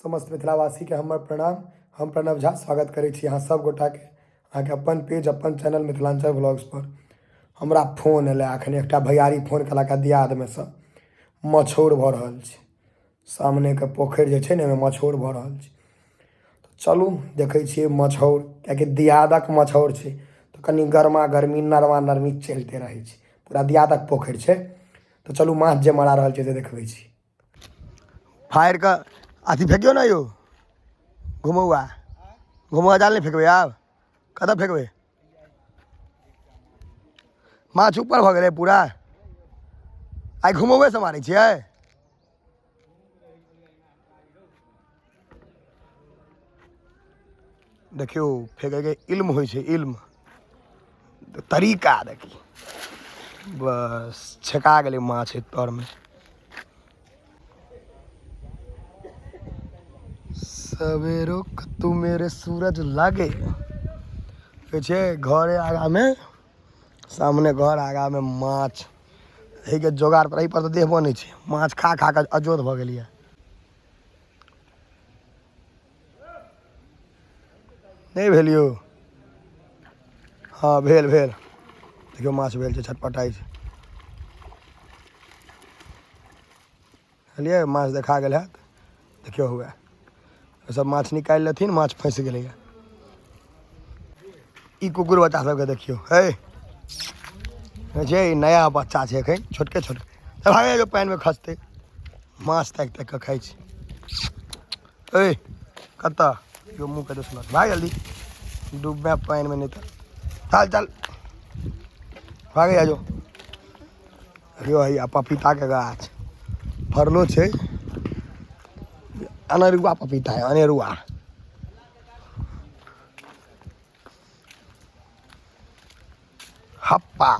समस्त मिथिलावासीके हमर प्रणाम। हम प्रणव झा स्वागत करै छी अहाँ सब गोटाके अहाँके अपन पेज अपन चैनल मिथिलाञ्चल ब्लॉग्स पर। हमरा फोन एलै अखन एकटा भैयारी फोन केलक दियादमे सँ, मछौर भऽ रहल छै, सामनेके पोखरि जे छै ने ओहिमे मछौर भऽ रहल छै। चलू देखै छियै मछौर, किएकि दियादक मछौर छै तऽ कनि गरमा गरमी नरमा नरमी चलिते रहै छै। पूरा दियादक पोखरि छै। तऽ चलू माछ जे मरा रहल छै से देखबै छी। फाड़ि कऽ अथी फेकियौ ने यौ, घुमौआ घुमौआ जाल नहि फेकबै आब? कतऽ फेकबै? माछ ऊपर भऽ गेलै पूरा। आइ घुमौए से मारै छियै? देखियौ फेकैके इल्म होइ छै, इल्म तरीका देखी। बस छेका गेलै माछ तरमे। सवेरो तू मेरे सूरज लागे। कहै छै घरे आगामे, सामने घर आगामे माछ एहिके जोगाड़ पर, एहि पर तऽ देह बनै छै। माछ खा खा कऽ अजोध भऽ गेलियै। नहि भेल यौ? हँ भेल भेल। देखियौ माछ भेल छै, छटपटाइ छै। बुझलियै, माछ देखा गेल हैत। देखियौ हुए सब माछ निकालि लेथिन, माछ फँसि गेलैए। ई कुकुर बच्चा सबके देखियौ, हे छै नया बच्चा छै एखन, छोटके छोटके भागे जो पानिमे खसतै। माछ ताकि ताकि कऽ खाइ छै। ए कतऽ यो मुँहके दुश्मन, भाग जल्दी, डूबे पानिमे नहि तऽ। चल चल भागे जो। देखियौ हैया पपीताके गाछ फड़लो छै, अनेरुआ पपीता है, अनेरुआ। हप्पा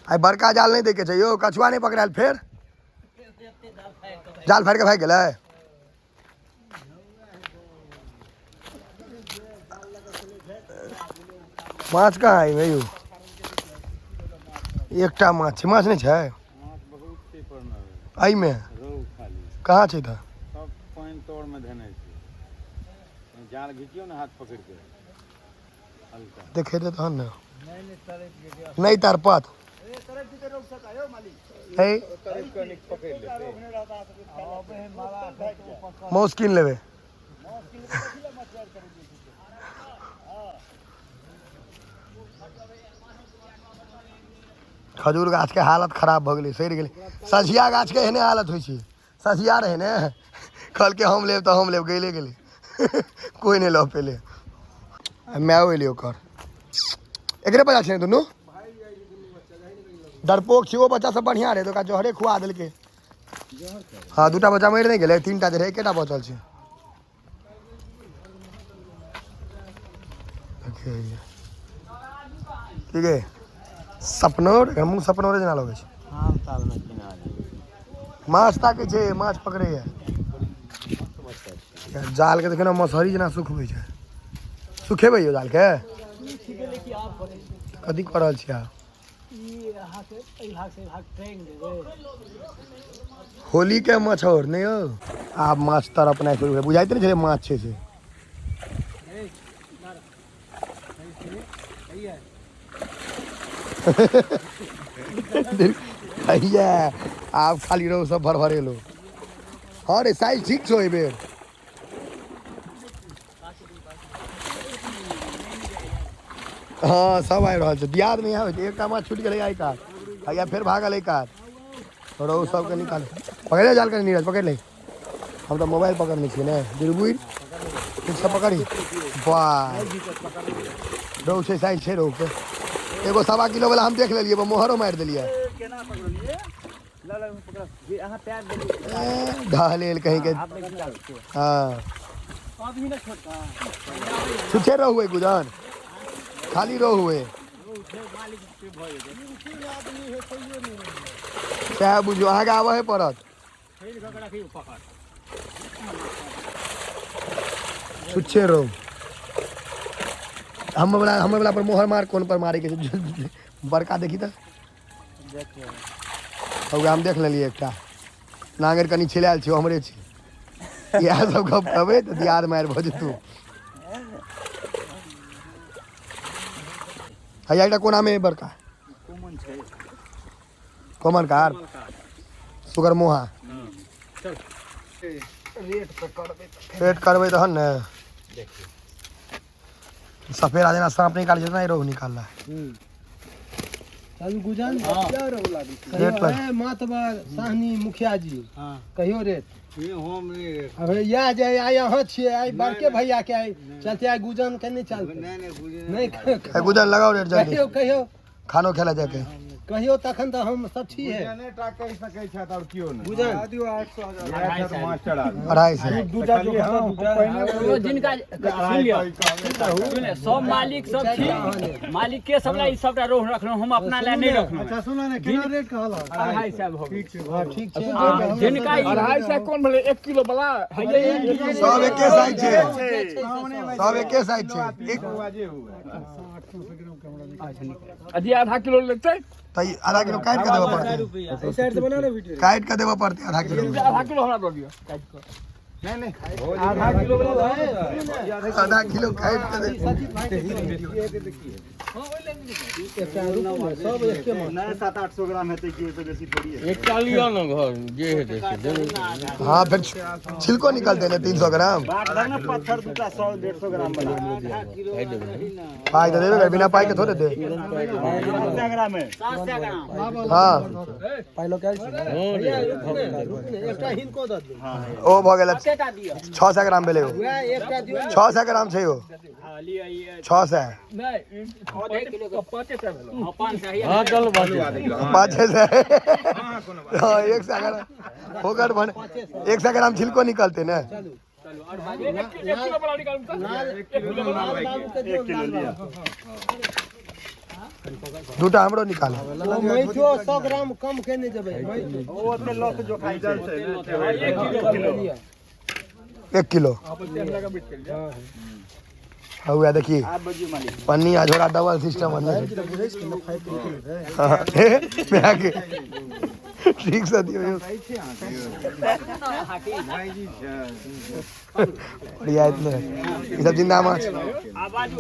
आइ बड़का जाल नहि दैके छै यौ, कछुआ नहि पकड़ायल। फेर जाल फाड़ि कऽ भागि गेलै। माछ कहाँ है यौ? एकटा माछ छै, माछ नहि छै एहिमे? कहाँ छै तऽ? सब पानि तोड़ में धेने छै। जाल घिचियौ ने हाथ पकड़ि के हल्का देखेतै तहन ने। नहि तरपत है, माउस कीन लेबै। खजूर गाछके हालत खराब भऽ गेलै, सड़ि गेलै। सझिया गाछके एहने हालत होइ छै। सझिया रहै ने, कहलकै हम लेब तऽ हम लेब, गैले गेलै, कोइ नहि लऽ पेलै। आ मायो एलै ओकर। एकरे बच्चा छै ने दुनू डरपोक छै। ओ बच्चा सब बढ़िआँ रहै तऽ ओकरा जहरे खुआ देलकै। हँ, दूटा बच्चा मरि नहि गेलै, तीनटा जे रहै एकेटा बचल छै। ठीक है, सपनौर मुँह सपनौरे जेना लगै छै। आम तालमे किना माछ ताकै छै, माछ पकड़ैए। जाल के देखियौ ने, मसहरी जेना सुखबै छै। सुखेबै यौ जालके? कथी कऽ रहल छी अहाँ? होली के मछौर नहि यौ, आब माछ तड़पनाइ शुरू भेल। बुझाइत नहि छै माछ छै से। हैया आब खाली रहू सब भरभरेलो। हँ रे, साइज ठीक छौ एहिबेर। हँ, सब आबि रहल छै। दियाद मे इएह होइ छै, एकटा माछ छुटि गेलै आइ कात, हैया फेर भागल एहि कात। रहू सबके निकाल, पकड़ि ले जाल कनि। नीरज पकड़ि ले, हम तऽ मोबाइल पकड़ने छियै ने। दुर्बुर ठीक से पकड़ी। वाह, रहू छै, साइज छै रहू के। एगो 1.25 किलो वाला हम देख लेलियै, मोहरो मारि देलियै। ढहलेल कहीं के। हाँ, छुछे रहू है गुजन, खाली रहू है। सएह बुझियौ, अहाँके आबहे पड़त। छुच्छे रहू। हमर वाला पर मोहर मार। कोन पर मारे के छै? बड़का देखी तऽ। हौवे हम देख लेलियै एकटा। नांगरि कनि छिलायल छै, हमरे छै। इएह सब गप कहबै तऽ दियाद मारि भऽ जेतौ। हैया एकटा कोनामे बड़का कोमन छै। कॉमन कार सुगर मोहा। रेट करबै तहन ने। सफेदा जेना साँप निकालै छै तेना रोहु निकालला। चलू गुजन। रेट लग। ए मातबर साहनी मुखिया जी। हाँ। कहियो रेट। ये हम नहीं रेट। अबे या जे आइ अहाँ छियै, आइ बड़के भैया के आइ चलते, आइ गुजन के नहि चलते। नहीं नहीं बुझे नहि। ए गुजन लगाओ रेट जल्दी। कहियो कहियो। खानो खेला जाके। कहियो तखन तऽ हम सब छी है। गुजने टा कहि सकै छथि आओर केओ नहि। गुजन। इएह छथि मास्टर आदमी। 250। दूटा जो ओ जिनका सुनि लिअ, सुनि लिअ, सब मालिक सब छी, मालिक के सब ला ई सबटा रोह रखलहुँ, हम अपना लए नहि रखलहुँ। अच्छा सुन ने, केना रेट कहलक? 250 भऽ गेल। हां ठीक छै। आ, जिनका ई 250 कोन भेलै? 1 किलो वाला? सब एके साइज छै, सब एके साइज छै। एक अजी आधा किलो लेतै। तऽ ई आधा किलो काटि कऽ देबऽ पड़तै, काटि कऽ देबऽ पड़तै आधा किलो। आधा किलो हमरा दऽ दिअ काटि कऽ। नहीं नहीं आधा किलो वाला है। आधा किलो काटि कऽ दे। एकटा रुकू ने, सब एके माछ। नहीं 700-800 ग्राम हेतै कि ओहिसँ बेसी थोड़ी है। एकटा लिअ ने घर जे हेतै से देबै। हाँ फिर छिलको निकलते ने 300 ग्राम। बाट लग ने पत्थर दूटा 100-150 ग्राम बला। पाइ तऽ देबे कर, बिना पाइ के थोड़े दे। 700 ग्राम है। 700 ग्राम। हाँ। भैया रुकू ने, रुकू ने, एकटा हिनको दऽ दियौ। ओ भऽ गेल। कतेटा दिअ? 600 ग्राम भेलै ओ। वएह एकटा दियौ ने। 600 ग्राम छै ओ। हँ, लिअ ई। 600। नहि, पाँचे टा भेलै। हँ, 500 हैया। हँ चल बात। 500। हाँ 100 ग्राम होकर बन 100 ग्राम छिलको निकलते ने। चलू आओर बाजू। 1 किलो वाला निकालू तऽ। लाल लाल बाबू के दियौ, लाल बाबू। दूटा हमरो निकालो। ओ मैथो 100 ग्राम कम के नहि देबै। ओ ओते लस जो खाइ छै। 1 किलो। 1 किलो। हाँ उएह देखिए। आब बजियौ मालिक। पन्नी आ झोरा डबल सिस्टम अंदर। हाँ, हे, माय के ठीक से दियौ यौ। छै अहाँके भाईजी छै। बढ़िया इतने ई सब जिंदा माछ। आ बाजू।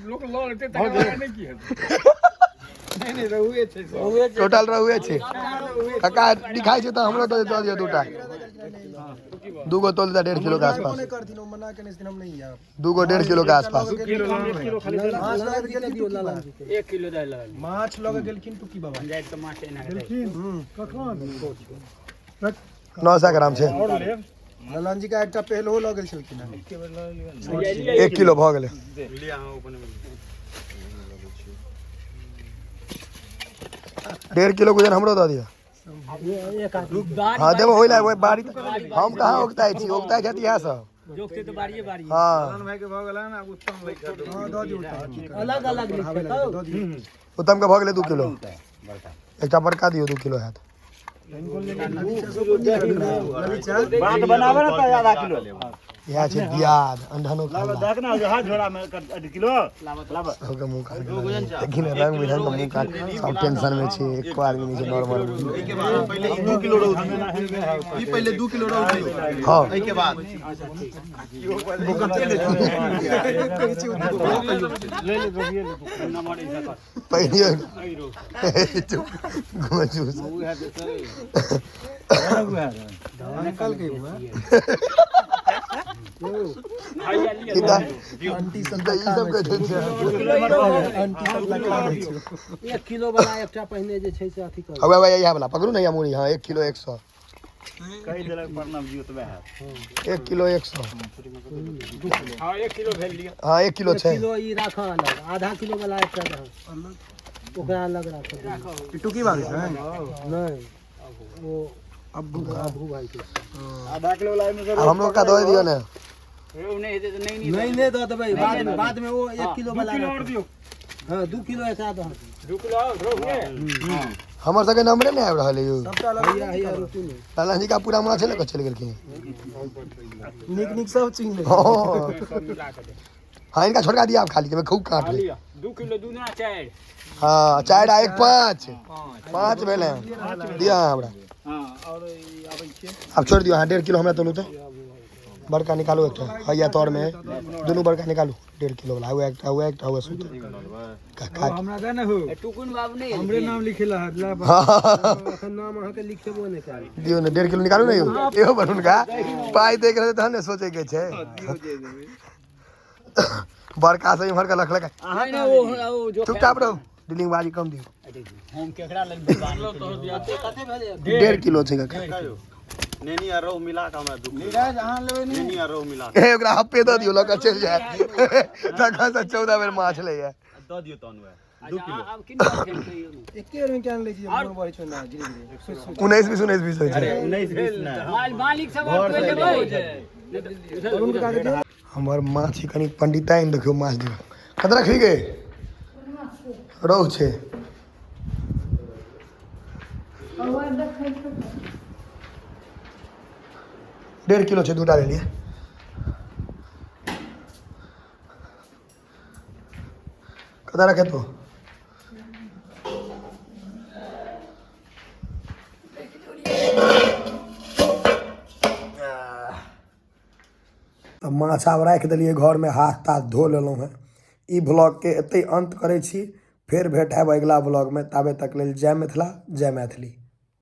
लोक लऽ लेतै तकर बाद नहि की हेतै? नहीं नहीं रहुए छै सब। टोटल रहुए छै। काका दिखाई छै तऽ हमरो दऽ दियौ दूटा, दूगो तोल दे 1.5 किलो के आसपास, दूगो 1.5 किलो के आसपास। लाल जी के दियौ, लाल जी के। 1 किलो दऽ लऽ। माछ लऽ के गेलखिन टुकी बाबा। पंचायत के माछ एना के। 900 ग्राम छै। ललन जी का एकटा पहलो लऽ गेल छलखिन हँ। 1 किलो भऽ गेलै। 1.5 किलो गुजर हमरो दऽ दिअ। एक आदमी। हाँ देबो होइला ओहि बाड़ी हम कहाँ उगताइ छी, उगताइ छथि इएह सब। जोखते तऽ बारिये बारिये। हाँ। भाई के भऽ गेलन, आब उत्तम लै छै। अलग अलग लिखतौ। उत्तम के भऽ गेलै 2 किलो। एकटा बड़का दियौ, 2 किलो हैत। बात बनाबे ने तऽ आधा किलो। इएह छै दियाद अंधनो खाला। देख ने हाथ झोरा में 1.5 किलो। सबके मुँह काट देखी ने, रंग बिरंग के मुँह काट, सब टेंशन में छै, एको आदमी नहि छै नॉर्मल। पहिले ई 2 किलो रहू दियौ। ई पहिले 2 किलो रहू दियौ। हाँ। एहिके बाद ओ कते लेतै? पहिले चुप घुमा। ई सब कहै छै। 1 किलो वाला एकटा पहिने जे छै से अथी कर। हवे हवे इएह वाला पकड़ू ने, या मुड़ी। हाँ 1 किलो 100। कहि देलक प्रणाम जी ओतबे हैत। 1 किलो 100। हँ, 1 किलो भेल लिअ। हाँ 1 किलो 1 छै। किलो ई राखऽ अलग, आधा किलो वाला एकटा रह ओकरा अलग राखऽ। टुकी बाबू छै। नहि, ओ अब्बू अब्बू भाई के। आधा किलो वाला एहिमे से। आब हमरो का दऽ दियौ ने। रोहु नहि हेतै तऽ नहि। नहि नहि, दऽ देबै बाद में, बाद में ओ 1 किलो वाला दियौ। हाँ 2 किलो एकरा दऽ। 2 किलो रोहु ने। हमर सबके नंबरे नहि आबि रहल है यौ। हैया हैया रुकू ने। लाला जी का पूरा माछ लऽ कऽ चलि गेलखिन। नीक नीक सब चिन्ह। हँ। सब मिला कऽ दे। हाँ, इनका छोटका दिया आप खाली, एहिमे खूब काट हाँ, ले। लिअ। 2 किलो दूना 4। हाँ, 4 आ 1 5, 5 भेल हैं। दिया हमरा। हाँ, और ई आबै छै। आब छोड़ि दियौ अहाँ, 1.5 किलो हमरा तोलू तऽ। बड़का निकालू एकटा, हैया तर में दुनू बड़का निकालू, 1.5 किलो वाला। हुए एकटा, हुए एकटा, हुए सुत काट। टुकुन बाबू नहि हमरे नाम हाँ, नाम अहाँके लिखेबो नहि कयल। दियौ ने, 1.5 किलो निकालू ने यौ। इहो पर हुनका पाइ दैके रहतै तहन ने सोचैके छै। बड़का से इम्हर के लखलक। नहि नहि, ओ जो चुपचाप रहू, डीलिंग बाजी कम दियौ। हम केकरा लेल बेईमानी केलियै? कते भेलै? 1.5 किलो छै काका। नेनी आ रोहु मिला के हमरा 2 किलो। नीरज, अहाँ लेबै ने? नेनी आ रोहु मिला हे, ओकरा हप्पे दऽ दियौ, लऽ कऽ चलि जाय। तखन से 14 बेर माछ लैया। के दऽ दियौ तहन वएह। 2 किलो आब किन कहियौ ने। एके बेर मे क्या लै छी, मोन बढ़ै छौ ना धीरे धीरे सोचि सोचि। 19 20 19 20 होइ छै। 19 20 नहि। मालिक सब और कोइ लेबै? हमर माछ कनि पंडिताइन देखियौ, माछ दियौ। कत रखी गे? रोहु छै। 1.5 किलो छै, दूटा लेलियै। कतऽ रखे तू? तऽ माछ आब राखि देलियै घरमे, हाथ ताथ धो लेलहुँ हेँ। ई ब्लॉगके एतहि अन्त करै छी, फेर भेट हैब अगिला ब्लॉगमे। ताबे तक लेल जय मिथिला, जय मैथिली।